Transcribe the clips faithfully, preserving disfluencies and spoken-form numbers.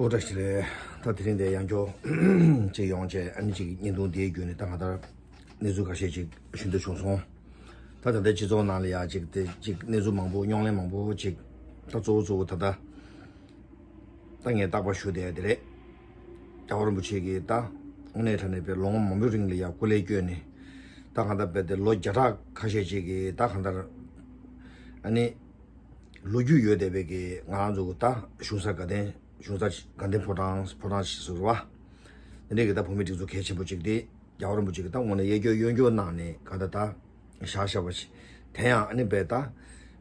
ཨོ་བཀྲ་ཤིས་བདེ་ལེགས། ད་དེ་རིང་འདིར་ཡང་བསྐྱར་ཅིག་ཡོང་བྱས། ཨ་ནི་ཅིག་བརྙན་ཐུང་འདིའི་བརྒྱུད་ནས་ད་ང་ལྟར་གནས་ཚུལ་ཁ་ཤས་ཅིག་ཞུ་འདོད་བྱུང་སོང་། ད་ད་ལྟའི་སྤྱི་ཚོགས་ནང་ལ་ཡ་ཅིག་དེ་ཅིག་གནས་ཚུལ་མང་པོ། རྙོག་གླེང་མང་པོ་ཅིག་ད་གཙོ་བོ་གཙོ་བོ་ད་ལྟ་ད་ངས་རྟག་པར་ཞུ་བསྡད་ཡ་དེ་རེད། རྒྱལ་བ་རིན་པོ་ཆེ་གིས་ད་དངོས་གནས་དྲང་གནས་པའི་ལོ་ངོ་མང་པོའི་རིང་ལ་ཡ་སྐུ་ལས་བསྐྱོན་ནས། ད་གང་ལྟར་རྦད་དེ་ལོ་བརྒྱ་ཕྲག་ཁ་ཤས་ཅིག་གི་ད་གང་ལྟར་ཨ་ནི་ལོ་རྒྱུས་ཡོད་བསྡད་པའི་གི་ང་རང་ཚོ་གི་ད་གཞུང་ས་དགའ་ལྡན། གཞུང་ས་དགའ་ལྡན་ཕོ་བྲང་། ཕོ་བྲང་ཞིག་ཟེར་བ། དེ་འདྲའི་གི་ད་བོད་མིའི་སྒྲིག་འཛུགས་གལ་ཆེན་པོ་ཅིག་དེ་རྒྱལ་བ་རིན་པོ་ཆེ་གིས་ད་དངོས་གནས་གཡས་སྐྱོར་གཡོན་སྐྱོར་གནང་ནས་གང་ལྟར་ད་བཞག་བཞག་པ་ཞིག་དེ་ཡང་ཨ་ནི་རྦད་ད་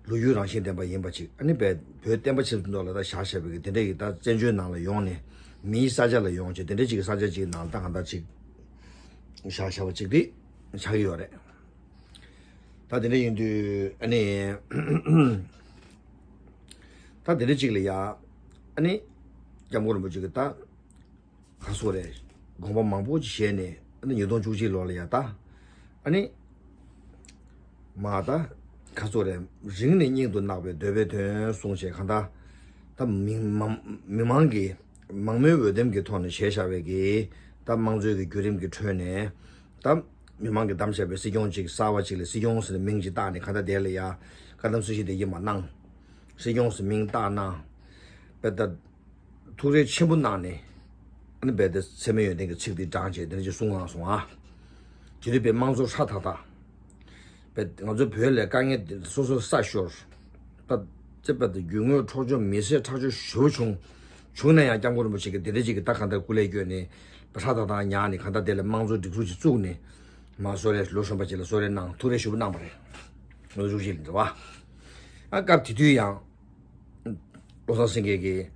ལོ་རྒྱུས་རང་བཞིན་ལྡན་པ་ཡིན་པ་ཅིག་ཨ་ནི་རྦད་བོད་བསྟན་པ་ཆེད་དུ་མདོ་ལ་ད་བཞག་བཞག་པའི་གི་དེ་འདྲའི་གི་ད་བཙན་བྱོལ་ནང་ལ་ཡོང་ནས་མིའི་ས་ཆ་ལ་ཡོང་བྱས། དེ་འདྲའི་ཅིག་གི་ས་ཆ་ཅིག་ནང་ལ་ད་གང་ལྟར་ཅིག་བཞག་བཞག་པ་ཅིག་དེ་ཆགས་ཀྱི་ཡོད་རེད། ད་དེ་འདྲ་ཡིན་དུས་ཨ་ནི་ད་དེ་འདྲ་ཅིག་ལ་ཡ་ཨ་ནི་སྐྱབས་མགོན་རིན་པོ་ཆེ་གིས་ད་ག་སོ་རེད། དགོངས་པ་མང་པོ་ཅིག་བཞེས་ནས། ཨ་ནི་ཉིས་སྟོང་བཅུ་གཅིག་ལོ་ལ་ཡ་ད་ཨ་ནི་མ་ད་ག་སོ་རེད། རིང་ནས་སྙིང་དུ་བརྣག་པའི་འདོད་པའི་དོན་གསུངས་བྱས། གང་ལྟར་ད་མི་མང་མི་མང་གིས་མང་མོས་འོས་འདེམས་ཀྱི་ཐོག་ནས་བྱས་བཞག་པའི་གི་ད་དམངས་གཙོའི་གི་བརྒྱུད་རིམ་གྱི་ཁྲོད་ནས། ད་མི་མང་གིས་བདམས་བཞག་པའི་སྲིད་སྐྱོང་ཅིག་གསར་པ་ཅིག་ལ་སྲིད་སྐྱོང་ཟེར་ནས་མིང་ཅིག་བཏགས་ནས། གང་ལྟར་དེ་ལ་ཡ་བཀའ་གདམས་སྲི་ཞུ་དེ་ཡིན་པ་གནང་། སྲིད་སྐྱོང་ཟེར་མིང་བཏགས་གནང་། དཔེ་ད་ཐུགས་རེ་ཆེན་པོ་གནང་ནས། ཨ་ནི་རྦད་དེ་ཚད་མེད་ཡོན་ཏན་གྱི་ཚིག་དེ་བགྲངས་བྱས་དེ་འདྲ་ཅིག་གསུང་གནང་སོང་ཨ། དེ་དུས་དཔེ་དམངས་གཙོ་ཧྲ་ཐག་ཐག་དཔེ་ང་ཚོ་བོད་ལ་དཀའ་ངལ་དེ་སོ་སོ་ས་ཤོར། ད་ཅི་དཔེ་ད་རྒྱུ་དངོས་འཕྲོག་བཅོམ་མི་བསད་ཁྲག་སྦྱོར་ཞེ་པོ་བྱུང་། བྱུང་ན་ཡང་སྐྱབས་མགོན་རིན་པོ་ཆེ་གིས་དེ་འདྲ་ཅིག་གི་ད་གང་ལྟར་སྐུ་ལས་བསྐྱོན་ནས་ཧྲ་ཐག་ཐག་ཉར་ནས། གང་ལྟར་དེ་ལ་དམངས་གཙོའི་སྒྲིག་འཛུགས་ཅིག་བཙུགས་ནས། མ་གསོལ་རས་ལོ་གཞོན་པ་ཅིག་ལ་གསོལ་རས་གནང་། ཐུགས་རེ་ཞེ་པོ་གནང་བ་རེད། ལོ་བཅུ་གཅིག་ལ་འདྲ་བ། ཨ་སྐབས་དེ་དུས་ཡང་བློ་བཟང་སེང་གེ་གིས་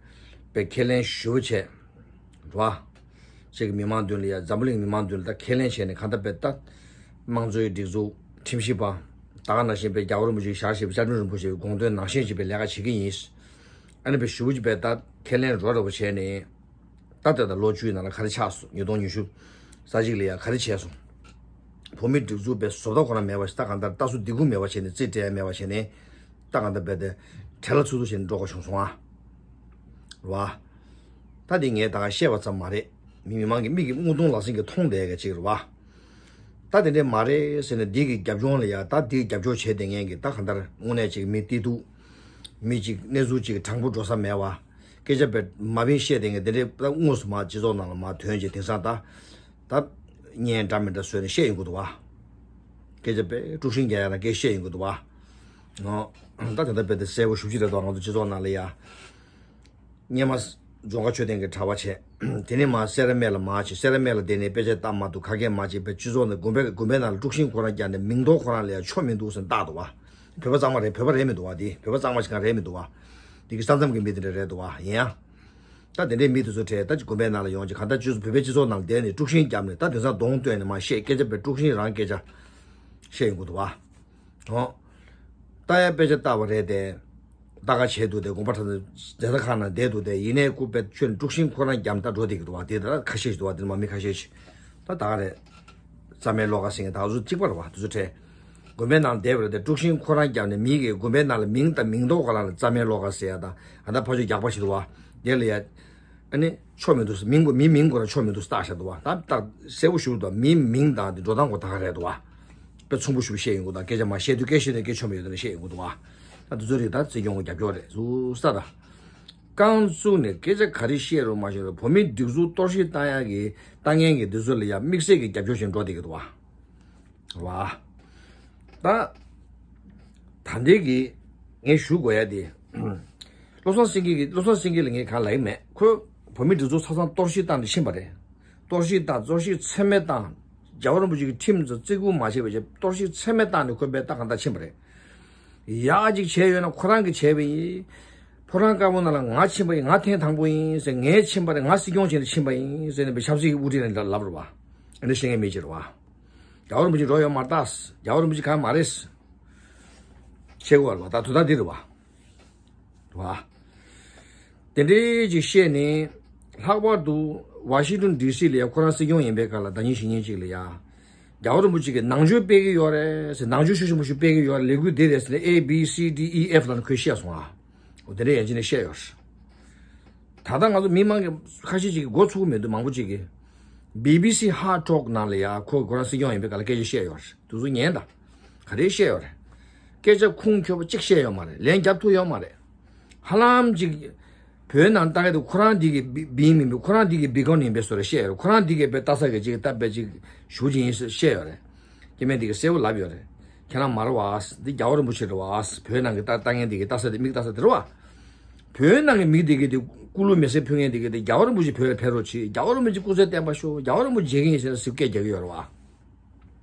དཔེ་ཁས་ལེན་ཞེ་པོ་བྱས། རེད་བ། ཅིག་མི་མང་མདུན་ལ་ཡ། འཛམ་བུ་གླིང་མི་མང་མདུན་ལ་ད་ཁས་ལེན་བྱས་ནས། གང་ལྟར་དཔེ་ད་དམངས་གཙོའི་སྒྲིག་འཛུགས་ཁྲིམས་ཞིབ་པ། ད་ག་ནང་བཞིན་དཔེ་རྒྱལ་བ་རིན་པོ་ཆེ་ཞལ་བཞེས་པའི་བཅའ་ཁྲིམས་རིན་པོ་ཆེའི་དགོངས་དོན་ནང་བཞིན་ཅིག་དཔེ་ལས་ཀ་བྱེད་ཀྱི་ཡིན། ཨ་ནི་དཔེ་ཞེ་པོ་ཅིག་དཔེ་ད་ཁས་ལེན་རོ་རོ་བྱས་ནས། ད་ལྟ་ད་ལོ་བཅུའི་ནང་ལ་ག་རེ་ཆགས་སོང་། ཉིས་སྟོང་ཉི་ཤུ་རྩ་གཅིག་ལ་ཡ་ག་རེ་བྱས་སོང་། བོད་མིའི་སྒྲིག་འཛུགས་པའི་བཟོ་ལྟ་ཁོ་ན་མེད་པ་ཞིག་ད་གང་ལྟར་ལྟ་སུ་འདི་གུ་མེད་པ་བྱས་ནས། རྩིས་སྤྲད་ཡ་མེད་པ་བྱས་ནས། ད་གང་ལྟར་རྦད་དེ་བྲེལ་ལ་ཚུར་ཚུར་བྱས་ནས་འགྲོ་དགོས་བྱུང་སོང་ཨ། རེད་བ། ད་འདི་ངས་ད་ག་བཤད་པ་ཙམ་མ་རེད། མི་མི་མང་གི་མིག་གིས་མངོན་མཐོང་ལག་ཟིན་གྱིས་མཐོང་བསྡད་མཁན་ཅིག་རེད་བ། ད་དེ་འདྲས་མ་རེད་ཟེར་ནས་འདི་གི་རྒྱབ་ལྗོངས་ལ་ཡ། ད་འདི་གི་རྒྱབ་སྐྱོར་བྱས་བསྡད་མཁན་གྱི་ད་གང་ལྟར་དངོས་གནས་ཅིག་མི་བདེ་སྡུག་མི་ཅིག་གནས་ཚུལ་ཅིག་དྲང་པོ་འགྲོ་ས་མེད་བ། སྐད་ཆ་དཔེ་མ་བིན་བཤད་བསྡད་མཁན་དེ་འདྲས་ད་དངོས་སུ་མར་སྤྱི་ཚོགས་ནང་ལ་མར་ཐོན་བྱས། དེང་སང་ད་ད་བརྙན་འདྲ་མི་འདྲ་བཟོས་ནས་བཤད་ཡོང་གི་འདུག་བ། སྐད་ཆ་དཔེ་དཀྲུག་ཤིང་རྒྱག་ཡ་ན་སྐད་བཤད་ཡོང་གི་འདུག་བ། ཨོ། ད་དེ་འདྲ་དཔེ་དེ་གསལ་པོ་ཞེ་པོ་ཅིག་རེད་འདུག་ང་ཚོ་སྤྱི་ཚོགས་ནང་ལ་ཡ། སྔོན་མ་ལྗོངས་མཁར་མཆོད་རྟེན་གྱི་གྲྭ་པ་བྱས། དེ་ནས་མར་སེ་ར་སྨད་ལ་མར་བྱས། སེ་ར་སྨད་ལ་བསྡད་ནས་དཔེ་ཆ་ལྟ་མ་ཐུབ། ཁ་སྐད་མ་བྱས། དཔེ་སྤྱི་ཚོགས་ནས་དགོན་པའི་དགོན་པའི་ནང་ལ་དཀྲུག་ཤིང་ཁོ་རང་རྒྱབ་ནས། མིང་ཐོ་ཁོ་རང་ལ་ཡང་ཆོ་མི་འདུག་ཟེར་བཏགས་འདུག་བ། བོད་པ་གཙང་མ་རེད། བོད་པ་རེད་མི་འདུག་བ། དེ་བོད་པ་གཙང་མ་ཞིག་གང་རེད་མི་འདུག་བ། དེ་གི་ས་མཚམས་ཀྱི་མི་དེ་འདྲ་རེད་འདུག་བ། ཡིན་ཡང་། ད་དེ་འདྲའི་མི་དེ་ཚོ་གྲས་ད་ཅིག་དགོན་པའི་ནང་ལ་ཡོང་ཅིག་གང་ལྟར་སྤྱི་ཚོགས་བོད་པའི་སྤྱི་ཚོགས་ནང་ལ་བསྡད་ནས་དཀྲུག་ཤིང་བརྒྱབ་ནས། ད་དེང་སང་གདོང་སྟོན་ནས་མར་བཤད། སྐད་ཆ་དཔེ་དཀྲུག་ཤིང་རང་སྐད་ཆ་བཤད་ཡོང་གི་འདུག་བ། ཨོ། ད་ཡ་དཔེ་ཆ་ལྟ་བ་རེད་དེ། ལྟ་ག་བྱས་འདུག་དེ། དགོན་པ་ཁྲ་ཚང་མཛད་ས་ཁང་ནང་བསྡད་འདུག་དེ། ཡིན་ནའི་སྐུ་དཔེ་ཁྱོད་དཀྲུག་ཤིང་ཁོ་རང་བརྒྱབ་ད་འགྲོ་བསྡད་ཀྱི་འདུག་བ། དེ་ད་ཁ་ཤས་ཤིག་འདུག་བ། དེ་མ་མི་ཁ་ཤས་ཤིག་ད་ད་ག་རེད། རྩ་མེད་བློ་དགའ་ཟེར་མཁན་ད་ག་ཚོད་གཅིག་པ་རེད་བ། དེ་ཚོ་གྲས། དགོན་པའི་ནང་བསྡད་པ་རེད་དེ། དཀྲུག་ཤིང་ཁོ་རང་བརྒྱབ་ནས། མི་གིས་དགོན་པའི་ནང་ལ་མིང་དང་མིང་ཐོ་ཁོ་རང་ལ་རྩ་མེད་བློ་དགའ་ཟེར་ཡ་དང་། ཨ་ད་ཕར་ཕྱོགས་རྒྱག་པ་ཞིག་འདུག་བ། དེ་ལ་ཡ། ཨ་ནི་ཆོ་མི་འདུག་ཟེར། མིང་གོ་མི་མིང་ཁོ་རང་ཆོ་མི་འདུག་ཟེར་བཏགས་བཞག་འདུག་བ། ད་ད་གསལ་པོ་ཞེ་པོ་འདུག་མིའི་མིང་དང་དེ་འགྲོ་སྟངས་ཁོ་ད་ག་རེད་འདུག་བ། དཔེ་མཚུངས་པོ་ཞེ་པོ་བཤད་ཡོང་གི་འདུག་སྐད་ཆ་མར་བཤད་དུས་སྐད་བཤད་ནས་སྐད་ཆོ་མི་ཡོད་དེ་འདྲ་བཤད་ཡོང་གི་འདུག་བ། ད་དེ་ཚོ་རིགས་ད་སྲིད་སྐྱོང་གི་རྒྱབ་སྐྱོར་རེད་ཟེར་ས་ད། རྐང་བཙུགས་ནས་སྐད་ཆ་ག་རེ་བཤད་རུང་མ་བཤད་རུང་། བོད་མིའི་སྒྲིག་འཛུགས་གཏོར་བཤིག་བཏང་ཡག་གི་ལྟ་མཁན་གྱི་དེ་ཚོ་ལ་ཡ་དམིགས་བསལ་གྱི་རྒྱབ་སྐྱོར་བྱས་འགྲོ་བསྡད་ཀྱི་འདུག་བ། རེད་བ། ད་ད་ལྟའི་གི་ངས་ཞུ་དགོས་ཡ་དེ། བློ་བཟང་སེང་གེ་གི་བློ་བཟང་སེང་གེ་ལ་ངས་གང་ལབ་ཀྱི་མེད། ཁོས་བོད་མིའི་སྒྲིག་འཛུགས་ཆ་ཚང་གཏོར་བཤིག་བཏང་ནས་ཕྱིན་པ་རེད། གཏོར་བཤིག་བཏང་། གཏོར་བཤིག་ཚད་མེད་བཏང་། རྒྱལ་བ་རིན་པོ་ཆེ་གི་ཁྲིམས་ཚོ་བརྩི་བཀུར་མ་བྱས་པ་བྱས། གཏོར་བཤིག་ཚད་མེད་བཏང་ནས་ཁོས་དཔེ་ལྟ་གང་ལྟར་ཕྱིན་པ་རེད། ཡག་ཅིག་བྱས་ཡོད་ན་ཁོ་རང་གིས་བྱས་པ་ཡིན། ཕོ་བྲང་དཀར་པོ་ནང་ལ་ང་ཕྱིན་པ་ཡིན། ང་ཐེངས་དང་པོ་ཡིན་ཟེར། ངས་ཕྱིན་པ་རེད། ང་སྲིད་སྐྱོང་བྱས་ནས་ཕྱིན་པ་ཡིན་ཟེར་ནས་དཔེ་ཆབ་སྲིད་ཀྱི་དབུ་ཁྲིད་ནས་ལབ་རེད་བ། ཨ་ནི་བཤད་མཁན་མི་ཅིག་རེད་བ། རྒྱལ་བ་རིན་པོ་ཆེ་འགྲོ་ཡོད་མ་རེད་ད། རྒྱལ་བ་རིན་པོ་ཆེ་གང་མ་རེད། བཤད་དགོས་རེད་བ། ད་དོན་དག་འདི་རེད་བ། རེད་བ། དེ་འདྲའི་ཅིག་བཤད་ནས། ལྷག་པར་དུ་ཝ་ཤིང་ཏོན་ཌི་སི་ལ་ཡ་ཁོ་རང་སྲིད་སྐྱོང་ཡིན་པའི་སྐབས་ལ། ཟླ་ཉིན་བཞི་ཉིན་ཅིག་ལ་ཡ། རྒྱལ་བ་རིན་པོ་ཆེ་གིས་ནང་ཆོས་སྤེལ་གྱི་ཡོད་རེད་ཟེར། ནང་ཆོས་ཤུགས་ཆེན་པོ་ཞིག་སྤེལ་གྱི་ཡོད་རེད། ལས་འགུལ་འདི་རེད་ཟེར་ནས་ཨེ་བི་སི་ཌི་ཨི་ཨེཕ་ལབ་ནས་ཁོས་བཤད་སོང་ཨ། འོ་དེ་འདྲ་ཡན་ཆད་ནས་བཤད་ཡོད་རེད། ད་ལྟ་ང་ཚོ་མི་མང་གི་ཁ་ཤས་ཅིག་གིས་མགོ་ཚོས་ཀྱི་མི་འདུག་མང་པོ་ཅིག་གིས། བི་བི་སི་ཧར་ཊོག་ནང་ལ་ཡ་ཁོ་ཁོ་རང་སྲིད་སྐྱོང་ཡིན་པའི་སྐབས་ལ་སྐད་ཆ་བཤད་ཡོད་རེད། དེ་ཚོ་ཉན་དང་། ག་རེ་བཤད་ཡོད་རེད། སྐད་ཆ་ཁུངས་འཁྱོལ་པོ་གཅིག་བཤད་ཡོད་མ་རེད། ལན་རྒྱབ་ཐུབ་ཡོད་མ་རེད། ཧ་ལམ་ཅིག་བོད་ནང་ལྟ་གི་འདུག་ཁོ་རང་འདི་གི་བི་བི་མིན་པའི་ཁོ་རང་འདི་གི་བི་གོན་ཡིན་པའི་བཟོ་འདྲ་བཤད་ཡོད་རེད། ཁོ་རང་འདི་གི་བོད་ལྟ་ས་གི་ཅིག་ལྟ་བའི་ཅིག་ཞུ་ཅིག་ཡིན་ཟེར་བཤད་ཡོད་རེད། སྐྱེ་དམན་འདི་གི་གསལ་པོ་ལབ་ཡོད་རེད། ཁྱེད་རང་མ་རེད་བ། འདི་རྒྱལ་བ་རིན་པོ་ཆེ་རེད་བ། བོད་ནང་གི་ལྟ་ལྟ་མཁན་འདི་གི་ལྟ་ས་དེ་མིག་ལྟ་ས་དེ་རེད་བ། བོད་ནང་གི་མི་དེ་གི་དེ་སྐུ་ལུས་མེ་སྲེག་ཕུལ་མཁན་དེ་གི་དེ་རྒྱལ་བ་རིན་པོ་ཆེ་བོད་ལ་ཕེབས་རོགས་བྱེད། རྒྱལ་བ་རིན་པོ་ཆེ་སྐུ་ཚེ་བརྟན་པ་ཤོག་རྒྱལ་བ་རིན་པོ་ཆེ་མཇལ་གི་ཡིན་ཟེར་ཟིག་སྐད་རྒྱག་གི་ཡོད་རེད་བ།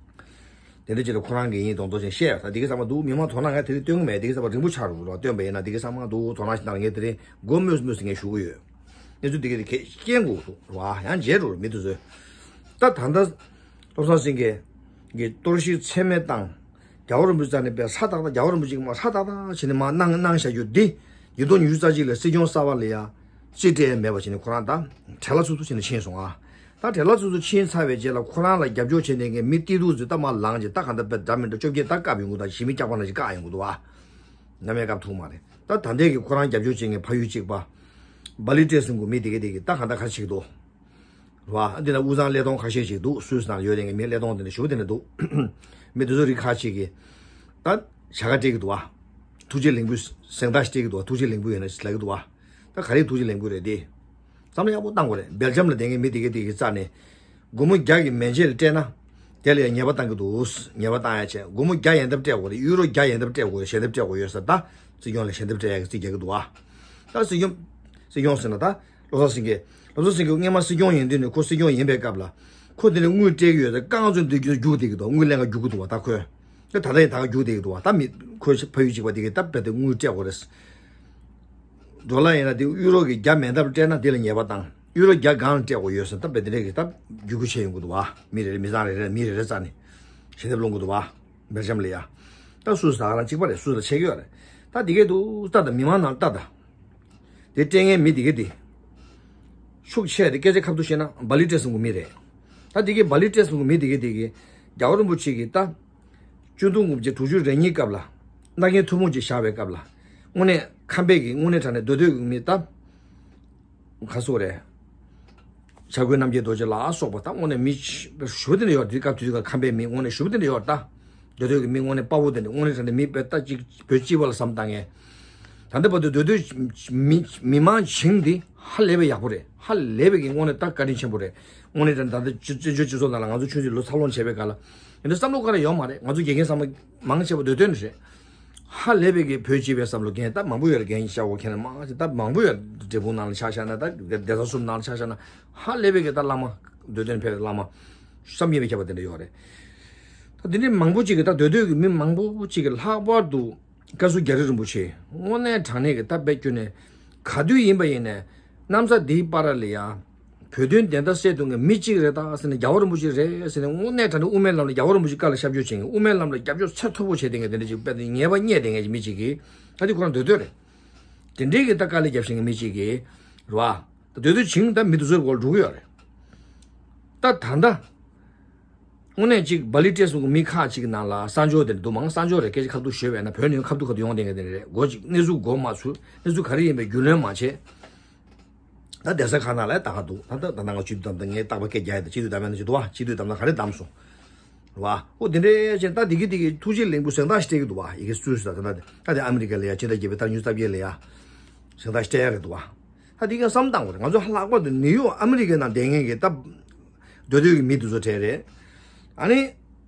དེ་འདྲ་ཅིག་ལ་ཁོ་རང་གི་ཡིན་མདོག་མདོག་ཅན་བཤད་ཡོད་ས་དེ་གི་ཚང་མ་འདུག་མི་མང་དོ་སྣང་ང་དེ་རིང་སྟོན་གི་མེད། དེ་གི་ཚང་མ་རིང་པོ་ཆགས་རུ་རོགས་སྟོན་པ་ཡིན་ན་དེ་གི་ཚང་མ་འདུག་དོ་སྣང་ཞིག་གནང་ངས་དེ་རིང་མགོ་སྨོས་སྨོས་ངས་ཞུ་གི་ཡོད། གནས་ཚུལ་དེ་གི་དེ་གས་རྐྱེན་དགོས་འདུག་བ་ཡང་མཇལ་འགྲོ་རུ་མི་དེ་ཚོས། ད་ད་ལྟ་བློ་བཟང་སེང་གེ་གི་གཏོར་བཤིག་ཚད་མེད་བཏང་། རྒྱལ་བ་རིན་པོ་ཆེ་རྩ་ནས་པའི་ཧྲ་ཏག་ཏག་རྒྱལ་བ་རིན་པོ་ཆེ་གི་མ་ཧྲ་ཏག་ཏག་བྱས་ནས་མ་གནང་གནང་བཞག་རྒྱུ་འདི། ཉིས་སྟོང་ཉི་ཤུ་རྩ་གཅིག་ལ་སྲིད་སྐྱོང་གསར་པ་ལ་ཡ་རྩིས་སྤྲད་མེད་པ་བྱས་ནས་ཁོ་རང་ད་བྲེལ་བ་ཚུབ་ཚུབ་བྱས་ནས་ཕྱིན་སོང་ཨ། ད་བྲེལ་བ་ཚུབ་ཚུབ་ཕྱིན་ཚར་བའི་རྗེས་ལ་ཁོ་རང་ལ་རྒྱབ་སྐྱོར་བྱས་ནས་ངས་མི་ཏི་རུ་ཚོས་ད་མ་ལངས་རྗེས་ད་གང་ལྟར་པའི་འདྲ་མི་འདྲ་བཅོ་བརྒྱད་ད་བཀབ་ཡོང་གི་ད་ཞི་མི་སྐྱག་པ་ན་ཞིག་བཀག་ཡོང་གི་འདུག་བ། ནམ་ཡང་བཀབ་ཐུབ་མ་རེད། ད་ད་ལྟའི་གི་ཁོ་རང་རྒྱབ་སྐྱོར་བྱེད་མཁན་ཕ་ཡུལ་གཅིག་པ། སྦ་ལི་ཏྲེ་སུང་གི་མི་དེ་ག་དེ་གི་ད་གང་ལྟར་ག་རེ་བྱེད་ཀྱི་འདུག་རེད་བ། འདི་ན་དབུས་གཙང་ཀླད་སྟོང་ཁ་ཤས་ཤིག་འདུག་སུད་སི་ནང་ཡོད་དེ་ངས་མི་ཀླད་སྟོང་དེ་འདྲ་ཞུ་དེ་འདྲ་འདུག་མི་དེ་ཚོ་རིགས་ཁ་ཅིག་གིས་ད་བྱ་དགའ་སྤྲད་ཀྱི་འདུག་བ། ཐུགས་རྗེ་ལེགས་འབུལ་གཟེངས་རྟགས་ཤིག་སྤྲད་ཀྱི་འདུག་བ། ཐུགས་རྗེ་ལེགས་འབུལ་ཡོད་ན་ལབ་ཀྱི་འདུག་བ། ད་ག་རེ་ཐུགས་རྗེ་ལེགས་འབུལ་རེད་དེ། བསམ་བློ་ཡག་པོ་བཏང་དགོས་རེད། སྦེལ་ཇམ་ལ་བསྡད་མཁན་མི་དེ་ག་དེ་གི་རྩ་ནས། སྒོར་མོ་བརྒྱ་གི་མན་ཆད་ལ་སྤྲད་ན། དེ་ལ་ཡང་ཉེས་པ་བཏང་གི་འདུག་ཉེས་པ་བཏང་ཡ་བྱས། སྒོར་མོ་བརྒྱ་ཡན་འདབ་སྤྲད་དགོས་རེད། ཡུ་རོ་བརྒྱ་ཡན་འདབ་སྤྲད་དགོས་རེད། ཞལ་འདེབས་སྤྲད་དགོས་ཡོད་ས་ད། སྲིད་སྐྱོང་ལ་ཞལ་འདེབས་སྤྲད་ཡ་གི་རྩིས་རྒྱག་གི་འདུག་བ། ད་སྲིད་སྐྱོང་། སྲིད་སྐྱོང་ཟེར་ན་ད། བློ་བཟང་སེང་གེ། བློ་བཟང་སེང་གེ་སྔོན་མ་སྲིད་སྐྱོང་ཡིན་དུས་ནས་ཁོ་སྲིད་སྐྱོང་ཡིན་པའི་སྐབས་ལ། ཁོ་དེ་ནས་དངུལ་སྤྲད་ཀྱི་ཡོད་ཚད་རྐང་བཙུན་དུ་རྒྱུག་བསྡད་ཀྱི་འདུག་དངུལ་ལེན་ག་རྒྱུག་གི་འདུག་བ། ད་ཁོས། ད་ད་ལྟ་ཡང་ད་ག་རྒྱུག་བསྡད་ཀྱི་འདུག་བ། ད་མི་ཁོའི་ཕ་ཡུལ་གཅིག་པ་དེ་གིས་ད་རྦད་དེ་དངུལ་སྤྲད་དགོས་རེད། ཌོ་ལར་ཡིན་ན་དེ་ཡུ་རོ་གི་བརྒྱ་མན་འདབ་སྤྲད་ན་དེ་ལ་ཉེས་པ་བཏང་། ཡུ་རོ་བརྒྱ་སྒང་ལ་སྤྲད་དགོས་ཡོད་ཟེར་ད་རྦད་དེ་འདྲས་ཀྱི་ད་རྒྱུག་ཁུལ་བྱས་ཡོང་གི་འདུག་བ། མི་རེ་རེ་མི་ཚང་རེ་རེ་མི་རེ་རེ་རྩ་ནས་ཞལ་འདེབས་སློང་གི་འདུག་བ། སྦེལ་ཇམ་ལ་ཡ། ད་སུད་སི་ད་ག་རང་གཅིག་པ་རེད། སུད་སི་ད་ཆེ་གི་ཡོད་རེད། ད་དེ་གས་འདུག་ལྟ་ད་མི་མང་ནང་ལྟ་ད། དེ་སྤྲད་མཁན་མི་དེ་ག་དེ། ཤུགས་ཆེ་དེ་སྐད་ཆ་ཁ་ཐུག་བཤད་ན་སྦ་ལི་ཏྲེ་སུང་གི་མི་རེད། ད་དེ་གའི་སྦ་ལི་ཏྲེ་སུང་གི་མི་དེ་ག་དེ་གིས་རྒྱལ་བ་རིན་པོ་ཆེ་གིས་ད། ཆིག་སྟོང་དགུ་བརྒྱ་དྲུག་ཅུ་རེ་གཉིས་སྐབས་ལ། མནའ་གན་ཐུན་མོང་ཅིག་བཞག་པའི་སྐབས་ལ། དངོས་གནས་ཁམས་པའི་གི་དངོས་གནས་དྲང་གནས་སྡོད་སྡོད་ཀྱི་མི་ད། ག་སོགས་རེད། བྱ་རྒོད་རྣམ་རྒྱལ་རྡོ་རྗེ་ལ་སོགས་པ་ད་དངོས་གནས་མི་ཞུ་དེ་འདྲ་ཡོད་རེད། དེ་སྐབས་དུས་ཀ་ཁམས་པའི་མི་དངོས་གནས་ཞུ་དེ་འདྲ་ཡོད་རེད་ད། སྡོད་སྡོད་ཀྱི་མི་དངོས་གནས་དཔའ་བོ་དེ་འདྲ་དངོས་གནས་དྲང་གནས་མི་དཔེ་ལྟ་ཅིག་བོད་སྤྱི་བ་ལ་བསམ་བཏང་ངས། ད་ལྟ་བར་དུ་སྡོད་སྡོད་མི་མི་མང་བྱིངས་འདི་ཧ་ལས་པའི་ཡག་པོ་རེད། ཧ་ལས་པའི་གི་དངོས་གནས་ད་བཀའ་དྲིན་ཆེན་པོ་རེད། དངོས་གནས་དྲང་ད་ལྟ་སྤྱི་སྤྱི་སྤྱི་ཚོགས་ནང་ལ་ང་ཚོ་ཆུང་ཆུང་ལོ་འཚར་ལོངས་བྱས་པའི་སྐབས་ལ་ཡིན་ན་བསམ་བློ་ག་རེ་ཡོད་མ་རེད། ང་ཚོ་དགེ་རྒན་ཚང་མ་མང་ཆེ་བ་སྡོད་སྡོད་ནི་རེད། ཧ་ལས་པའི་གི་བོད་སྤྱི་བའི་བསམ་བློ་རྒན་ད་མང་པོ་ཡོད་རེད། རྒན་ཤ་བོ་ཁྱེད་རང་མང་ཆེ་ད་མང་པོ་ཡོད་རེད། འབྲས་སྤུངས་ནང་ལ་ཆ་བཞག་ན་ད་སྡེ་ཚན་གསུམ་ནང་ལ་ཆ་བཞག་ན་ཧ་ལས་པའི་གི་ད་བླ་མ་སྡོད་སྡོད་ཕེབས་བླ་མ་བསམ་ཡས་པའི་ཁྱད་པར་དེ་འདྲ་ཡོད་རེད། ད་དེ་འདྲའི་མང་པོ་ཅིག་གི་ད་སྡོད་སྡོད་ཀྱི་མི་མང་པོ་ཅིག་གི་ལྷག་པར་དུ། བཀའ་ཟུར་རྒྱ་རི་རིན་པོ་ཆེ་དངོས་གནས་དྲང་གནས་ཀྱི་ད་དཔེ་ཁྱོན་ནས་ག་དུས་ཡིན་པ་ཡིན་ནས་གནམ་ས་འདིའི་བར་ལ་ཡ། བོད་དོན་བདེན་མཐའ་གསལ་ཐུབ་མཁན་མི་གཅིག་རེད་ད་ཟེར་ནས་རྒྱལ་བ་རིན་པོ་ཆེ་རེད་ཟེར་ནས་དངོས་གནས་དྲང་གནས་དབུ་མའི་ལམ་ལ་རྒྱལ་བ་རིན་པོ་ཆེ་བཀའ་ལ་ཞབས་ཞུ་བྱེད་མཁན་དབུ་མའི་ལམ་ལ་རྒྱབ་སྐྱོར་ཚད་མཐོ་པོ་བྱེད་བསྡད་མཁན་དེ་འདྲ་ཅིག་དཔེ་དེ་ངེས་པ་རྙེད་བསྡད་མཁན་གྱི་མི་གཅིག་གིས་ད་དེ་ཁོ་རང་སྡོད་སྡོད་རེད། དེ་འདྲའི་གི་ད་དཀའ་ལས་རྒྱབ་བཞིན་གྱི་མི་གཅིག་གིས་རེད་བ། ད་སྡོད་སྡོད་བྱིངས་ད་མི་དེ་ཚོའི་སྐོར་འགྲོ་གི་ཡོད་རེད། ད་ད་ད། དངོས་གནས་གཅིག་སྦ་ལི་ཏྲེ་སུང་གི་མི་ཁག་ཅིག་གི་ནང་ལ་གསར་འབྱོར་དེ་འདུག་མང་གསར་འབྱོར་རེད། སྐད་ཆ་ཁ་ཐུག་ཤོད་པས་ན་བོད་ནས་ཁ་ཐུག་ཁ་ཐུག་ཡོང་བསྡད་མཁན་དེ་རེད། མགོ་གཅིག་གནས་ཚུལ་མགོ་མ་ཚོས་གནས་ཚུལ་ག་རེ་ཡིན་པའི་རྒྱུས་ལོན་མ་བྱས། ད་བསྡད་ས་ཁག་ནང་ལ་ད་ག་འདུག་ད་ད་ད་ང་སྤྱི་འཐུས་བདམས་ད་ངས་རྟག་པར་སྐད་རྒྱག་ཡ་ད་སྤྱི་འཐུས་བདམས་ཡ་ན་ཅི་འདུག་བ། སྤྱི་འཐུས་བདམས་ན་ག་རེ་བདམས་སོང་། རེད་བ། ཨོ་དེ་འདྲའི་ཅན་ད་དེ་གི་དེ་གི་ཐུགས་རྗེ་ལེགས་འབུལ་གཟེངས་རྟགས་ཤིག་སྤྲད་ཀྱི་འདུག་བ། ཡི་གེ་སུད་སི་ད་ད་ད་དེ་ཨ་མི་རི་ཀ་ལ་ཡ་ཕྱི་ཟླ་བརྒྱད་པའི་ཟླ་ཉི་ཤུ་རྩ་བརྒྱད་ལ་ཡ་གཟེངས་རྟགས་སྤྲད་ཡ་རེད་འདུག་བ། ད་དེ་ག་བསམ་བཏང་དགོས་རེད། ང་ཚོ་ལྷག་པར་དུ་ནིའུ་ཡོག་ཨ་མི་རི་ཀའི་ནང་བསྡད་མཁན་གྱི་ད་སྡོད་སྡོད་ཀྱི་མི་དེ་ཚོ་གྲས་རེད། ཨ་ནི་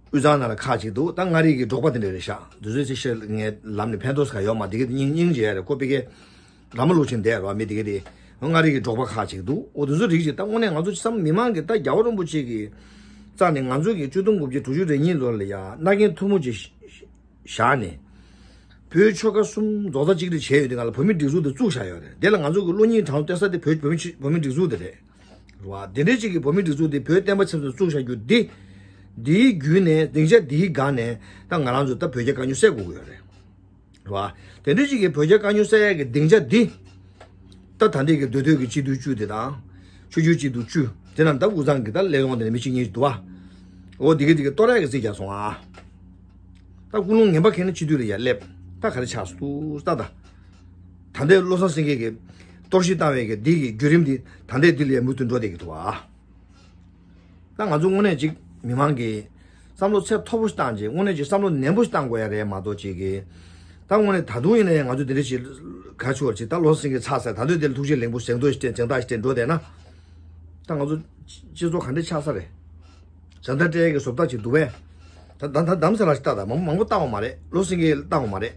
དབུས་གཙང་ནང་ལ་ཁག་ཅིག་འདུག་ད་མངའ་རིས་ཀྱི་འབྲོག་པ་དེ་འདྲ་རེད་ཤག་དེ་ཚོའི་ཚེ་ཤེས་ངའི་ལམ་ནས་ཕན་ཐོགས་ས་ག་ཡོད་མ། དེ་གི་སྙིང་སྙིང་རྗེ་ཡ་རེད། ཁོ་པི་ཀའི་ར་མ་ལུག་ཆེན་བསྡད་རོགས་མི་དེ་ག་དེ། མངའ་རིས་ཀྱི་འབྲོག་པ་ཁག་ཅིག་འདུག་ཨོ་དེ་ཚོ་རིགས་ཅིག་ད་དངོས་གནས་ང་ཚོ་བསམ་མི་མང་གི་ད་རྒྱལ་བ་རིན་པོ་ཆེ་གི་རྩ་ནས་ང་ཚོ་གི་ཆིག་སྟོང་དགུ་བརྒྱ་དྲུག་ཅུ་རེ་གཉིས་ལོ་ལ་ཡ་མནའ་གན་ཐུན་མོང་ཅིག་བཞག་ནས། བོད་ཆོལ་ཁ་གསུམ་རྡོག་རྩ་གཅིག་སྒྲིལ་བྱས་ཡོད་དུས་སྒང་ལ་བོད་མིའི་སྒྲིག་འཛུགས་དེ་བཙུགས་བཞག་ཡོད་རེད། དེ་ལ་ང་ཚོ་གི་བློ་སྙིང་དྲང་བཏོན་ས་དེ་བོད་བོད་མི་བོད་མིའི་སྒྲིག་འཛུགས་དེ་རེད། རེད་བ། དེ་འདྲའི་ཅིག་གི་བོད་མིའི་སྒྲིག་འཛུགས་དེ་བོད་བསྟན་པ་ཆབ་སྲིད་བཙུགས་བཞག་རྒྱུ་འདི། འདིའི་བརྒྱུད་ནས་སྡིངས་ཆ་འདིའི་སྒང་ནས་ད་ང་རང་ཚོ་ད་བོད་རྒྱ་དཀའ་རྙོག་སེལ་དགོས་ཀྱི་ཡོད་རེད། རེད་བ། དེ་འདྲ་ཅིག་གི་བོད་རྒྱ་དཀའ་རྙོག་སེལ་ཡག་གི་སྡིངས་ཆ་འདི། ད་ད་འདི་གི་སྡོད་སྡོད་ཀྱི་སྤྱི་འཐུས་བཅུ་དེ་དང་། ཆོས་བརྒྱུད་སྤྱི་འཐུས་བཅུ། དེ་རྣམས་ད་དབུས་གཙང་གི་ད་ཀླད་སྟོང་དེ་ནས་མི་གཅིག་གཉིས་ཤིག་འདུག་བ། འོ་འདི་གི་འདི་གི་གཏོར་ཡག་གི་རྩིས་རྒྱག་སོང་ཨ། ད་ཀུན་སློང་ངན་པ་ཁྱེར་ནས་སྤྱི་འཐུས་ལ་ཡར་སླེབས། ད་ག་རེ་ཆགས་སོང་ད་ད། ད་ལྟའི་བློ་བཟང་སེང་གེ་གི་ གཏོར་བཤིག་བཏང་བའི་གི་འདི་གི་བརྒྱུད་རིམ་འདི་ད་ལྟའི་འདི་ལ་མུ་མཐུད་འགྲོ་བསྡད་ཀྱི་འདུག་བ། ད་ང་ཚོ་དངོས་གནས་ཅིག་མི་མང་གིས་བསམ་བློ་ཚད་མཐོ་པོ་ཞིག་བཏང་རྗེས་དངོས་གནས་ཅིག་བསམ་བློ་ནན་པོ་ཞིག་བཏང་དགོས་ཡ་རེད་མ་གཏོགས་ཅིག་གི། ད་དངོས་གནས་ད་དུང་ཡིན་ན་ཡང་ང་ཚོ་འདི་འདྲ་ཞིག་ག་ཆོར་ཅིག་ད་བློ་སེང་གི་ཚ་ཟེར་ད་དུང་དེ་ལ་ཐུགས་རྗེ་ལེགས་འབུལ་གཟེངས་བསྟོད་ཞིག་སྤྲད་གཟེངས་རྟགས་ཞིག་སྤྲད་འགྲོ་བསྡད་ན། ད་ང་ཚོ་སྤྱི་ཚོགས་ག་འདྲ་ཆགས་ས་རེད། གཟེངས་རྟགས་སྤྲད་ཡ་གི་བཟོ་ལྟ་ཅིག་འདུག་བས། ད་ད་ད་དམ་ས་ལ་ཞིག་ལྟ་ད་མང་མང་པོ་བལྟ་བ་མ་རེད། བློ་སེང་གི་ལྟ་བ་མ་རེད།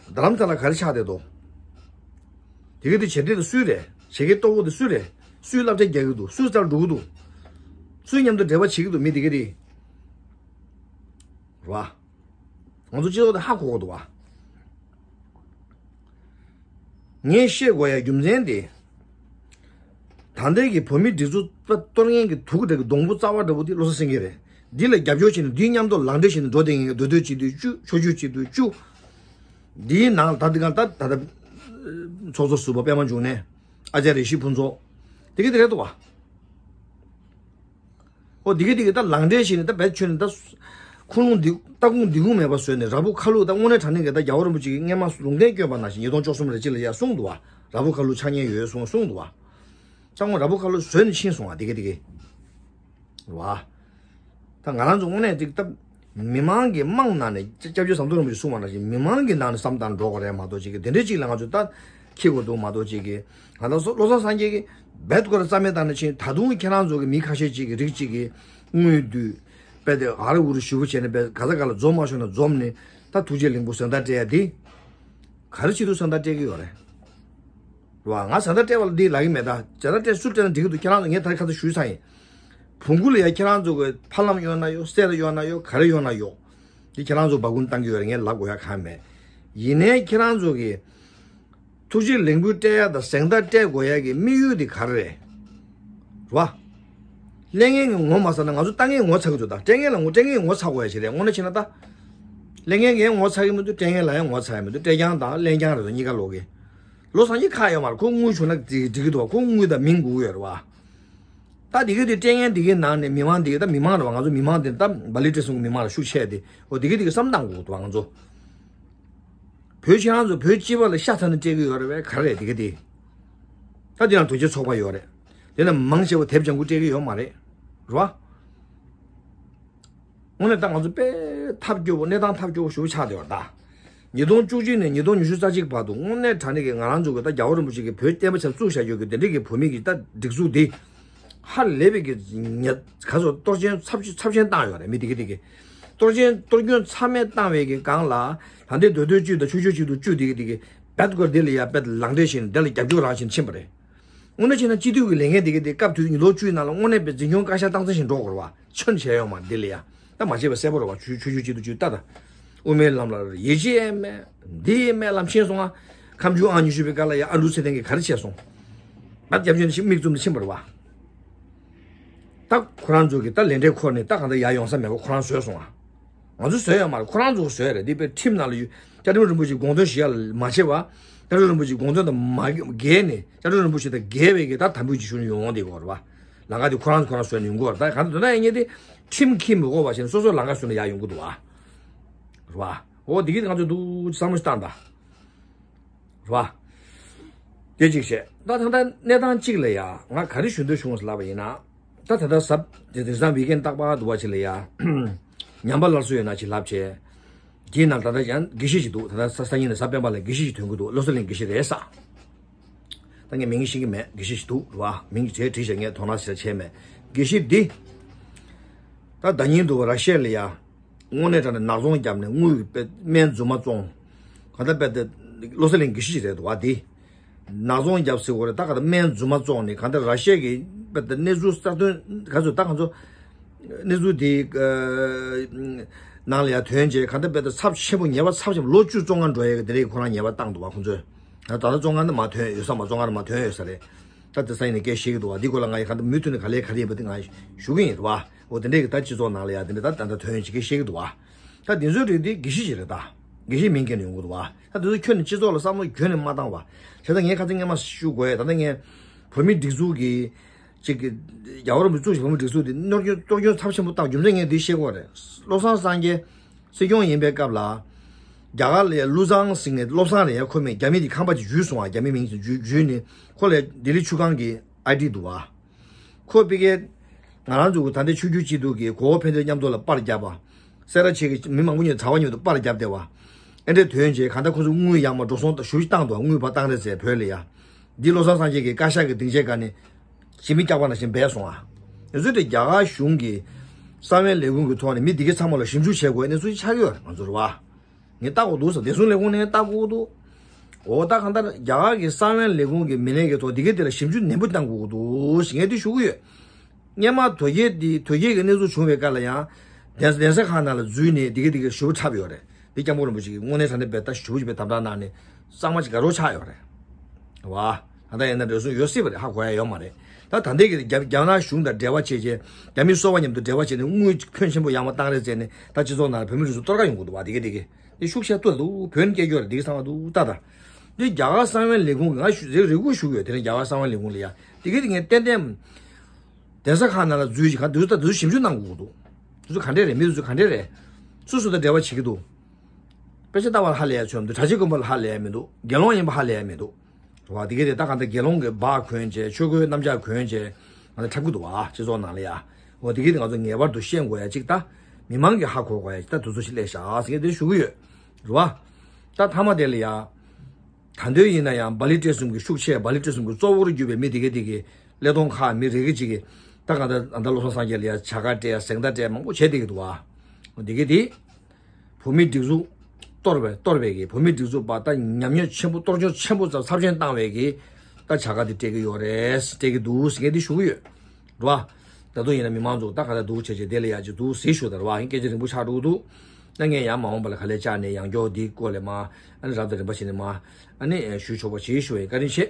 ད་དམ་ས་ལ་ག་རེ་ཆགས་བསྡད་དོ། དེ་ག་དེ་བྱེད་འདི་དེ་སུའི་རེད། བྱེད་ཀྱི་ལྟོ་གོ་དེ་སུའི་རེད། སུའི་བསླབ་བྱ་རྒྱག་གི་འདུག་སུའི་རྩར་འགྲོ་གི་འདུག་སུའི་མཉམ་དུ་འབྲེལ་བ་བྱེད་ཀྱི་འདུག་མི་དེ་ག་དེ། རེད་བ། ང་ཚོ་སྤྱི་ཚོགས་དེ་ཧ་གོ་གི་འདུག་བ། ངས་བཤད་དགོས་ཡ་རྒྱུ་མཚན་དེ། ད་ལྟའི་གི་བོད་མི་སྒྲིག་འཛུགས་གཏོར་མཁན་གྱི་དུག་འདྲ་གི་སྡོང་པོ་རྩ་བ་འདྲ་པོ་དེ་བློ་བཟང་སེང་གེ་རེད། འདི་ལ་རྒྱབ་སྐྱོར་བྱས་ནས་འདིའི་མཉམ་དུ་ལག་འབྲེལ་བྱས་ནས་འགྲོ་བསྡད་མཁན་གྱི་མདོ་སྟོད་སྤྱི་འཐུས་བཅུ་ཕྱོགས་བཅུའི་སྤྱི་འཐུས་བཅུ། འདིའི་ནང་ད་འདི་ག་ད་ད་ད་ཚོགས་གཙོ་ཟུར་པ་པད་མ་འབྱུང་གནས། ཨ་ཅར་རེ་ཞིག་ཕུན་ཚོགས། དེ་གི་དེ་རེད་འདུག་བ། ཨོ་དེ་གི་དེ་གི་ད་ལག་འབྲེལ་བྱས་ནས་ད་བེད་ཆོད་ནས་ད་ཁུངས་ལུང་འདི་ལྟ་ཁུངས་འདི་ཁུངས་མེད་པ་བཟོས་ནས་ར་ཕུ་ཁ་ལུག་ད་དངོས་གནས་དྲང་གནས་ཀྱི་ད་རྒྱལ་བ་རིན་པོ་ཆེ་གི་སྔས་མ་ལུང་བསྟན་བསྐྱོན་པ་ནང་བཞིན་ཉིས་སྟོང་བཅུ་གསུམ་རེ་གཅིག་ལ་ཡ་གསུངས་འདུག་བ། ར་ཕུ་ཁ་ལུག་ཆགས་ཉེན་ཡོད་གསུངས་གསུངས་འདུག་བ། ད་ངོ་ར་ཕུ་ཁ་ལུག་བཟོས་ནས་ཕྱིན་སོང་བ་དེ་གི་དེ་གི། རེད་བ། ད་ང་རང་ཚོ་དངོས་གནས་ཅིག་ད་མི་མང་གི་དམངས་ནང་ནས་སྐྱབས་རྗེ་ཟམ་གདོང་རིན་པོ་ཆེ་གསུངས་པ་ནང་བཞིན་མི་མང་གི་ནང་ནས་བསམ་བཏང་འགྲོ་དགོས་རེད་མ་གཏོགས་ཅིག་གི་དེ་འདྲའི་ཅིག་ལ་ང་ཚོ་ད་འཁྱེར་དགོས་འདུག་མ་གཏོགས་ཅིག་གི་ང་ད་བློ་བཟང་སངས་རྒྱས་ཀྱི་རྦད་ཀོ་ར་རྩ་མེད་བཏང་ནས་ཕྱིན། ད་དུང་ཁྱེད་རང་ཚོ་གི་མི་ཁ་ཤས་ཅིག་གི་རིགས་ཅིག་གི་དངུལ་བསྡུས་པད་དེ་ཨ་ར་འུ་རུ་ཞུ་བོ་བྱས་ནས་པད་ག་ས་ག་ལ་འཛོམས་མ་ཤོར་ན་འཛོམས་ནས་ད་ཐུགས་རྗེ་ལེགས་འབུལ་གཟེངས་རྟགས་སྤྲད་ཡ་འདི། ག་རེ་བྱེད་དུ་གཟེངས་རྟགས་སྤྲད་ཀྱི་ཡོད་རེད། རེད་བ། ང་གཟེངས་རྟགས་སྤྲད་པ་ལ་འདི་ལབ་ཀྱི་མེད་ད། གཟེངས་རྟགས་སྤྲད་སུ་སྤྲད་ན་འགྲིག་གི་འདུག་ཁྱེད་རང་ཚོ་ངས་ད་རེས་ཁ་ཚ་ཞུས་ཚར་ཡིན། བོང་གུ་ལ་ཡ་ཁྱེད་རང་ཚོ་གི་ཕ་ལམ་ཡོད་ན་ཡོད། གསེར་ཡོད་ན་ཡོད། ག་རེ་ཡོད་ན་ཡོད། འདི་ཁྱེད་རང་ཚོ་སྦ་སྐུང་བཏང་གི་ཡོད་རེད། ངས་ལབ་དགོས་ཡ་གང་མེད། ཡིན་ནའི་ཁྱེད་རང་ཚོ་གི་ཐུགས་རྗེ་ལེགས་འབུལ་སྤྲད་ཡ་དང་གཟེངས་རྟགས་སྤྲད་དགོས་ཡ་གི་དམིགས་ཡུལ་འདི་ག་རེ་རེད། རེད་བ། ལེན་མཁན་གྱི་ངོ་མ་ཚ་ན་ང་ཚོ་ལྟ་མཁན་ངོ་ཚ་གི་འདུག་ད་སྤྲད་མཁན་ལ་ངོ་སྤྲད་མཁན་ངོ་ཚ་དགོས་ཡ་ཞིག་རེད། དངོས་གནས་བྱས་ན་ད། ལེན་མཁན་གྱི་ངོ་ཚ་གི་མི་འདུག་སྤྲད་མཁན་ལ་ཡང་ངོ་ཚ་ཡ་མི་འདུག་སྤྲད་རྐྱང་དང་ལེན་རྐྱང་རེད་དོ། གཉིས་ཀ་ལོག་གི། བློ་བཟང་གི་ཁག་ཡོད་མ་རེད། ཁོ་དངུལ་བྱུང་ན་འགྲིག་གི་འདུག་ཁོ་དངུལ་དང་མིང་དགོས་ཡོད་རེད་བ། ད་འདི་གི་དེ་སྤྲད་མཁན་འདི་གི་ནང་ནས་མི་མང་འདི་གི་ད་མི་མང་རེད་བ། ང་ཚོ་མི་མང་འདི་ད་བ་ལི་ཏི་སོང་གི་མི་མང་ལ་ཤུགས་ཆེ་དེ་འོ་འདི་གི་དེ་གི་བསམ་བཏང་དགོས་འདུག་བ། ང་ཚོ་བོད་ཁྱེད་རང་ཚོ་བོད་སྤྱི་པ་ལ་ཤ་ཚ་ནས་སྤྲད་གི་ཡོད་རེད་བས། ག་རེ་རེད་འདི་གི་དེ། ད་འདི་ནང་དོལ་རྒྱལ་ཚོགས་པ་ཡོད་རེད། དེ་ནས་མང་ཆེ་བ་དེབ་ལྗང་ཁུ་སྤྲད་གི་ཡོད་མ་རེད། རེད་བ། དངོས་གནས་ད་ང་ཚོ་དཔེ་ཐབས་སྐྱོ་བོ་གནས་སྟངས་ཐབས་སྐྱོ་བོ་ཞེ་པོ་ཆགས་བསྡད་ཡོད་རེད་ད། ཉིས་སྟོང་བཅུ་གཅིག་ནས་ཉིས་སྟོང་ཉི་ཤུ་རྩ་གཅིག་བར་དུ་དངོས་གནས་དྲང་གནས་ཀྱི་ང་རང་ཚོ་གི་ད་རྒྱལ་བ་རིན་པོ་ཆེ་གིས་བོད་བསྟན་པ་ཆ་བཙུགས་བཞག་ཡོད་ཀྱི་དེ་འདྲས་ཀྱི་བོད་མི་གི་ད་སྒྲིག་འཛུགས་འདི་ཧ་ལས་པའི་གི་ཉ་ག་ཚོད་གཏོར་སྐྱོན་ཚབས་ཆེ་ཚབས་ཆེན་བཏང་ཡོད་རེད། མི་དེ་གི་དེ་གི་གཏོར་སྐྱོན་གཏོར་སྐྱོན་ཚབས་མེད་བཏང་བའི་གི་སྒང་ལ་ད་ལྟའི་མདོ་སྟོད་བཅུ་དང་ཆུ་ཤུར་སྤྱི་འཐུས་བཅུ་དེ་གི་དེ་གི་རྦད་ཀོར་དེ་ལ་ཡ་རྦད་ལག་འབྲེལ་བྱས་ནས་དེ་ལ་རྒྱབ་སྐྱོར་རང་བྱས་ནས་ཕྱིན་པ་རེད། དངོས་གནས་བྱས་ན་སྤྱི་འཐུས་ཀྱི་ལས་འགན་དེ་ག་དེ་སྐབས་དུས་ཉིས་སྟོང་བཅུའི་ནང་ལ་དངོས་གནས་པའི་འཛིན་སྐྱོང་བཀའ་ཤག་སྟངས་འཛིན་བཞིན་འགྲོ་དགོས་རེད་བ། ཆོན་བྱས་ཡོད་མ་རེད་འདི་ལ་ཡ། ད་མ་བྱས་པ་གསལ་པོ་རེད་བ། ཆུ་ཆུ་ཆུ་ཆུ་ཆུ་ལྟ་ད། དབུ་མའི་ལམ་ལ་ཡིད་ཆེས་མེད། འདི་མེད་ལམ་ཕྱིན་སོང་ང་། ཁ་མཆུ་ཨང་ཉི་ཤུ་པའི་སྐབས་ལ་ཡ་ཨ་འབྲུག་ཚེ་བརྟན་གྱིས་ག་རེ་བྱས་སོང་། ད་རྒྱབ་ཆོན་ཞིག་མིག་བཙུམ་ནས་ཕྱིན་པ་རེད་བ། ད་ཁོ་རང་ཚོ་གིས་ད་ལས་འབྲས་འཁོར་ནས་ད་གང་ལྟར་ཡར་ཡོང་ས་མེད་པ་ཁོ་རང་བཟོས་སོང་ང་། ང་ཚོ་བཟོས་ཡོད་མ་རེད། ཁོ་རང་ཚོ་བཟོས་རེད། འདི་དཔེ་ཁྲིམས་ནང་ལ་ཡོད། བཅའ་ཁྲིམས་རིན་པོ་ཆེའི་དགོངས་དོན་ཞུ་ཡ་ལ་མ་བྱེད་པ། བཅའ་ཁྲིམས་རིན་པོ་ཆེའི་དགོངས་དོན་དང་མ་འགལ་ནས་བཅའ་ཁྲིམས་རིན་པོ་ཆེ་དང་འགལ་བའི་གི་ད་དམ་འབུལ་གྱི་ཞུ་ནས་ཡོང་འོང་དེ་གོ་རེད་བ། ལམ་ཁ་དེ་ཁོ་རང་ཁོ་རང་བཟོས་ནས་ཡོང་གི་ཡོད་རེད། ད་གང་ལྟར་དོན་དག་ཡིན་ངེས་དེ་ཁྲིམས་འཁྱེར་མི་དགོས་པ་བྱས་ནས་སོ་སོ་ལམ་ཁ་བཟོས་ནས་ཡར་ཡོང་གི་འདུག་བ། རེད་བ། འོ་དེ་གི་ང་ཚོ་འདུག་བསམ་བློ་ཞིག་བཏང་ད། རེད་བ། དེ་གཅིག་བྱས། ད་ད་ལྟ་གནས་སྟངས་གཅིག་ལ་ཡ་ང་ག་རེ་ཞུ་འདོད་བྱུང་ཟེར་ལབ་པ་ཡིན་ན། ད་ད་ལྟ་གཟའ་དེ་དེང་སང་ཝི་ཀེན་རྟག་པར་འདུག་བ་ཅིག་ལ་ཡ། ཉམས་པ་སླར་གསོ་ཡོད་ན་ཅིག་ལབ་བྱས། དེའི་ནང་ད་ལྟ་ཡང་དགེ་བཤེས་ཅིག་འདུག་ད་ལྟ་ས་ས་ཉིན་ནས་གཟའ་སྤེན་པ་ལ་དགེ་བཤེས་ཅིག་ཐོན་གི་འདུག་བློ་གསལ་གླིང་དགེ་བཤེས་རེད་ས། ད་ངས་མིང་ཤེས་ཀྱི་མེད། དགེ་བཤེས་ཤིག་འདུག་རེད་བ། མིང་བྱས་བྲིས་བྱས་ངས་དོ་སྣང་ཞེ་དྲག་བྱས་མེད། དགེ་བཤེས་འདི། ད་ཟླ་ཉིན་འདུག་བ་ར་ཤི་ཡ་ལ་ཡ། དངོས་གནས་དྲང་གནས་ནག་ཚོང་བརྒྱབ་ནས་དངུལ་གྱི་དཔེ་སྨན་རྫུན་མ་བཙོང་། གང་ལྟར་དཔེ་དེ་བློ་གསལ་གླིང་དགེ་བཤེས་ཅིག་རེད་འདུག་བ་འདི། ནག་ཚོང་བརྒྱབ་ཟེར་དགོས་རེད། ད་གང་ལྟར་སྨན་རྫུན་མ་བཙོང་ནས་གང་ལྟར་ར་ཤི་ཡ་གི་དཔེ་དེ་གནས་ཚུལ་གསར་ཐོན་ག་ཚོད་ད་གང་ཚོད། གནས་ཚུལ་དེའི་ནང་ལ་ཡང་ཐོན་རྗེས་གང་ལྟར་དཔེ་དེ་ཚབས་ཆེན་པོ་ཉེས་པ་ཚབས་ཆེན་པོ་ལོ་བཅུ་བཙོང་ཁང་འགྲོ་ཡས་ཀྱི་དེ་རིགས་ཁོ་རང་ཉེས་པ་བཏང་འདུག་བ་ཁོང་ཚོས། ད་ལྟ་བཙོང་ཁང་ནི་མ་ཐོན་ཡོད་ས་མ་བཙོང་ཁང་མ་ཐོན་ཡོད་ས་རེད། ད་དེ་ས་ཡིན་ནས་སྐད་བཤད་ཀྱི་འདུག་བ། འདི་སྐོར་ལ་ང་ཡི་ག་འདི་མུ་མཐུད་ནས་ག་ལས་ག་རེ་ཡིན་པ་དེ་ང་ཞུ་གི་ཡིན་རེད་བ། འོ་དེ་འདྲས་ཀྱི་ད་སྤྱི་ཚོགས་ནང་ལ་ཡ་དེ་འདྲས་ད་ད་ལྟ་ཐོན་ཡོད་ཅིག་སྐད་བཤད་ཀྱི་འདུག་བ། ད་འདི་ཚོའི་རིགས་འདི་དགེ་བཤེས་ཅིག་རེད་ད། དགེ་བཤེས་མིང་འཁྱེར་ནས་ཡོང་གི་འདུག་བ། ད་འདི་ཚོ་ཁྱོན་ནས་སྤྱི་ཚོགས་ལ་བསམ་བློ་ཁྱོན་ནས་མ་བཏང་བ། བྱས་ཙང་ངས་ཁ་སང་སྔས་མ་ཞུ་དགོས་ཡ་ད་ལྟ་ངས་བོད་མི་སྒྲིག་འཛུགས་ཀྱི་ཅིག་གི་རྒྱལ་བ་རིན་པོ་ཆེ་བཙུགས་བཞིན་བོད་མི་སྒྲིག་འཛུགས་འདི་གཏོར་སྐྱོན་གཏོར་སྐྱོན་ཚབས་ཆེན་པོ་བཏང་རྒྱུ་མཚན་ངས་འདི་བཤད་དགོས་རེད། བློ་བཟང་སངས་རྒྱས་སྲིད་སྐྱོང་ཡིན་པའི་སྐབས་ལ། རྒྱ་གར་ལ་ཀླུ་བཟང་ཟེར་མཁན་བློ་བཟང་རེད་ཡ། ཁོ་མིང་རྒྱ་མི་དེ་ཁང་པ་ཅིག་འཇུས་སོང་བ། རྒྱ་མི་མིང་ཅིག་འཇུས་འཇུས་ནས་ཁོ་ལ་ལྡི་ལི་ཆུ་སྒང་གི་ཨའི་ཌི་འདུག་བ། ཁོ་ཕ་གིར་ང་རང་ཚོ་གི་ད་ལྟའི་ཆོས་བརྒྱུད་སྤྱི་འཐུས་ཀྱི་གོ་བོ་ཕན་ཚུན་མཉམ་དུ་ལ་པར་བརྒྱབ་པ། སེ་ར་བྱེས་ཀྱི་མི་མང་པོ་ཉིད་གྲྭ་པ་མཉམ་དུ་པར་བརྒྱབ་བསྡད་པ། ཨེ་འདྲས་དོན་བྱས་གང་ལྟར་ཁོ་ཚོ་དངུལ་ཡར་མར་འགྲོ་སོང་ཞུ་བཏང་འདུག་དངུལ་ཕར་བཏང་རེད་ཟེར་བོད་ལ་ཡ། འདི་བློ་བཟང་སངས་རྒྱས་ཀྱི་བཀའ་ཤག་གི་སྡིངས་ཆའི་སྒང་ནས་ཞི་མི་སྐྱག་པ་ནང་བཞིན་སྦས་སོང་ཨ། ཡིན་ཚུལ་དེ་རྒྱ་གར་གཞུང་གི་གསང་བའི་ལས་ཁུངས་ཀྱི་ཐོག་ནས་མི་འདི་གའི་ཚང་མ་ལ་ཞིབ་འཇུག་བྱེད་དགོས་གནས་ཚུལ་ཆགས་ཡོད་རེད་ང་ཚོར་བ། ངས་ལྟ་དགོས་འདུག་ཟེར། བདེ་སྲུང་ལས་ཁུངས་ནས་ལྟ་དགོས་འདུག་འོ་ད་གང་ལྟར་རྒྱ་གར་གྱི་གསང་བའི་ལས་ཁུངས་ཀྱི་མི་སྣའི་གི་ཐོག་འདི་གའི་དེ་ལ་ཞིབ་འཇུག་ནན་པོ་གནང་དགོས་འདུག་ཞེས་ངས་འདི་ཞུ་གི་ཡོད། སྔོན་མ་དོལ་རྒྱལ་འདི་དོལ་རྒྱལ་གྱི་གནས་ཚུལ་བྱུང་བའི་སྐབས་ལ་ཡང་གདན་གདན་ས་ཁག་ནང་ལ་འཛུལ་ནས་འདི་གའི་འདི་གའི་ཞུ་འཕྲབ་ཡོད་རེད། འདི་སྐྱབས་མགོན་རིན་པོ་ཆེ་གིས་དངོས་གནས་དྲང་གནས་བས་ད་ཞུ་བ་ཞིག་བས་དམ་དྲག་གནང་ནས་གཙང་མ་ཅིག་དགའ་རོགས་ཆགས་ཡོད་རེད། བ། ད་ལྟ་ཡིན་ན་འགྲོ་སོང་ཡོད་སྲིད་པ་རེད། ཧ་གོ་ཡ་ཡོད་མ་རེད། ད་ད་ལྟའི་གི་རྒྱ་རྒྱ་ནག་གཞུང་དང་འབྲེལ་བ་བྱས་རྗེས་རྒྱ་མི་སོ་པ་མཉམ་དུ་འབྲེལ་བ་བྱས་ནས་དངུལ་ཕོན་ཆེན་པོ་ཡར་མར་བཏང་རེས་བྱས་ནས་ད་སྤྱི་ཚོགས་ནང་ལ་བོད་མི་རིགས་ཚོ་གཏོར་ཁ་ཡོང་གི་འདུག་བ། དེ་གི་དེ་གི་དེ་ཤུགས་ཆེ་གཏོར་འདུག་བོད་ནས་སྐད་རྒྱག་རེད། དེ་གི་ཚང་མ་འདུག་ད་ད། འདི་རྒྱ་གར་གསང་བའི་ལས་ཁུངས་ཀྱི་ང་ཞུ་རེ་རེ་སྐུལ་ཞུ་གི་ཡོད། དེ་རིང་རྒྱ་གར་གསང་བའི་ལས་ཁུངས་ལ་ཡ་དེ་གི་དེ་ངས་ཏན་ཏན་གདན་ས་ཁག་ནང་ལ་འཛུལ་ཞིག་ག་འདུག་ད་འདུག་ཞིབ་འཇུག་གནང་དགོས་ཀྱི་འདུག་དེ་ཚོ་ག་འདྲས་རེད། མི་དེ་ཚོ་ག་འདྲས་རེད། སུ་སུ་དང་འབྲེལ་བ་བྱེད་ཀྱི་འདུག་དཔེ་ཆ་ལྟ་བ་ལ་ཧ་ལས་ཡ་ཆོད་མི་འདུག་དྲ་ཕྱི་དགོན་པ་ལ་ཧ་ལས་ཡ་མི་འདུག་དགེ་སློང་ཡིན་པ་ཧ་ལས་ཡ་མི་འདུག་རེད་བ། དེ་ག་དེ་ད་གང་ལྟར་དགེ་སློང་གི་འབག་གོན་བྱས་ཆོས་གོས་གནམ་ལྕགས་གོན་བྱས་ང་ཚོ་འཁྲབ་ཀྱི་འདུག་བ། སྤྱི་ཚོགས་ནང་ལ་ཡ། འོ་དེ་ག་དེ་ང་ཚོ་ངེས་པར་དུ་ཤེས་དགོས་ཡ་གཅིག་ད་མི་མང་གིས་ཧ་གོ་དགོས་ཡ་གཅིག་ད་དུས་ཚོད་ཞིག་སླེབས་ཤག་ཟེར་མཁན་དེ་ཞུ་གི་ཡོད། རེད་བ། ད་མཐའ་མ་དེ་ལ་ཡ། ད་འདོད་ཡིན་ན་ཡང་སྦ་ལི་བཀྲས་གསུམ་གྱི་ཤུགས་ཆེ། སྦ་ལི་བཀྲས་གསུམ་གྱི་གཙོ་བོར་གྱུར་པའི་མི་དེ་ག་དེ་གི་ཀླད་སྟོང་ཁ་མི་རེ་གི་གཅིག་གི་ད་གང་ལྟར་ཨ་ད་བློ་བཟང་སངས་རྒྱས་ལ་ཡ་བྱ་དགའ་སྤྲད་གཟེངས་རྟགས་སྤྲད་མང་པོ་བྱས་བསྡད་ཀྱི་འདུག་བ། འོ་དེ་ག་དེ། བོད་མིའི་སྒྲིག་འཛུགས་གཏོར་བའི་གཏོར་བའི་གི་བོད་མིའི་སྒྲིག་འཛུགས་པ་ད་ཉམས་མྱོང་ཆེན་པོ་གཏོར་སྐྱོན་ཆེན་པོ་ཙམ་ཚབས་ཆེན་བཏང་བའི་གི་ད་བྱ་དགའ་དེ་སྤྲད་ཀྱི་ཡོད་རེད། སྤྲད་ཀྱི་འདུག་ཟེར་མཁན་དེ་ཞུ་གི་ཡོད། རེད་བ། ད་དུང་ཡིན་ན་མི་མང་ཚོ་ད་ག་ད་འདུག་བྱས་བྱས་དེ་ལ་ཡ་ཅིག་འདུག་ཟེར་ཞུ་ད་རེད་བ། ཡིན་སྐད་ཆ་རིང་པོ་ཆགས་འགྲོ་གི་འདུག་ད་ངས་ཡང་མ་འོངས་པ་ལ་ག་ལེར་བཅར་ནས་ཡང་བསྐྱར་འདིའི་སྐོར་ལ་མ་ཨ་ནི་རབ་དང་རིམ་པ་བྱས་ནས་མ་ཨ་ནི་ཞུ་ཆོག་པ་བྱེད་ཞུ་བའི་བཀའ་དྲིན་ཆེ།